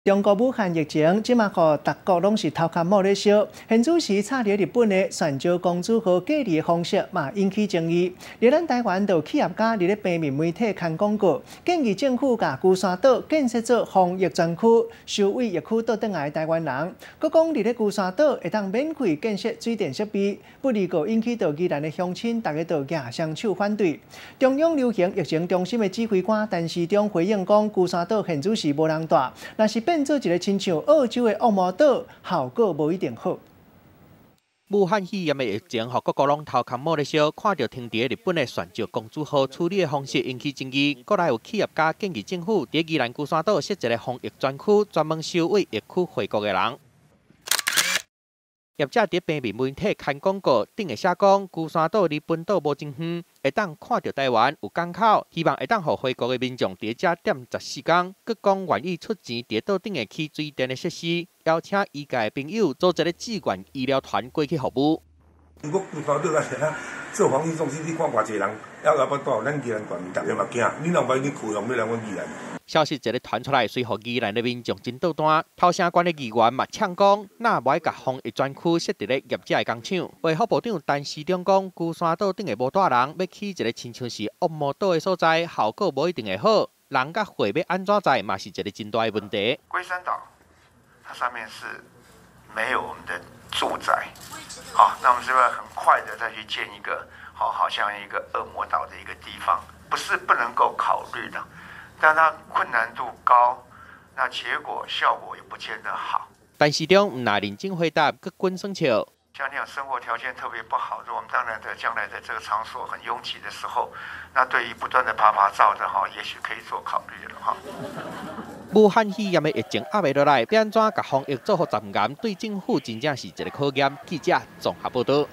中國武漢疫情，這馬予逐國攏是頭殼冒咧燒。現此時插佇日本的船石公主號隔離的方式嘛引起爭議。佇咱台灣，就企業家佇咧平面媒體刊廣告，建議政府共龜山島建設做防疫專區，收為疫區倒轉來的台灣人。閣講佇咧龜山島會當免費建設水電設備，不離個引起到宜蘭的鄉親，逐家都舉雙手反對。中央流行疫情中心的指揮官陳時中回應講，龜山島現此時無人住，若是變做一个親像澳洲的惡魔島，效果無一定好。武漢肺炎的疫情，予各國攏頭殼冒咧燒，看著停佇日本的船石公主號處理的方式引起爭議。閣來有企業家建議政府佇宜蘭龜山島設一个防疫專區，專門收為疫區回國的人。業者佇平面媒體刊廣告，頂下寫講，龜山島離本島無真遠，會當看著台灣有港口，希望會當予回國的民眾佇遮踮14工，閣講願意出錢佇島頂下起水電的設施，邀請醫界的朋友組一个志願醫療團過去服務。如果龜山島來遐做防疫中心，你看偌濟人，猶有法度，咱宜蘭縣民逐家嘛驚，你若萬一去用欲來阮宜蘭。消息一个傳出來，隨予宜蘭的民眾真倒彈。頭城縣的議員嘛嗆講，若無愛共防疫專區設佇咧業者的工廠。衛福部長陳時中講，龜山島頂下無蹛人，欲起一个親像是惡魔島的所在，效果無一定會好。人佮貨欲按怎載，嘛是一个真大的問題。龜山島，它上面是沒有我們的住宅，好，那我們是不是很快的再去建一個，好，好像一個惡魔島的一個地方，不是不能夠考慮的。但它困難度高，那結果效果也不見得好。陳時中毋但認真回答，閣滾耍笑。像那樣生活條件特別不好，我們當然在將來在這個場所很擁擠的時候，那對於不斷的趴趴走的哈，也許可以做考慮了哈。武漢肺炎的疫情壓袂落來，欲按怎共防疫做予嚴嚴，對政府真正是一个考驗。記者綜合報導。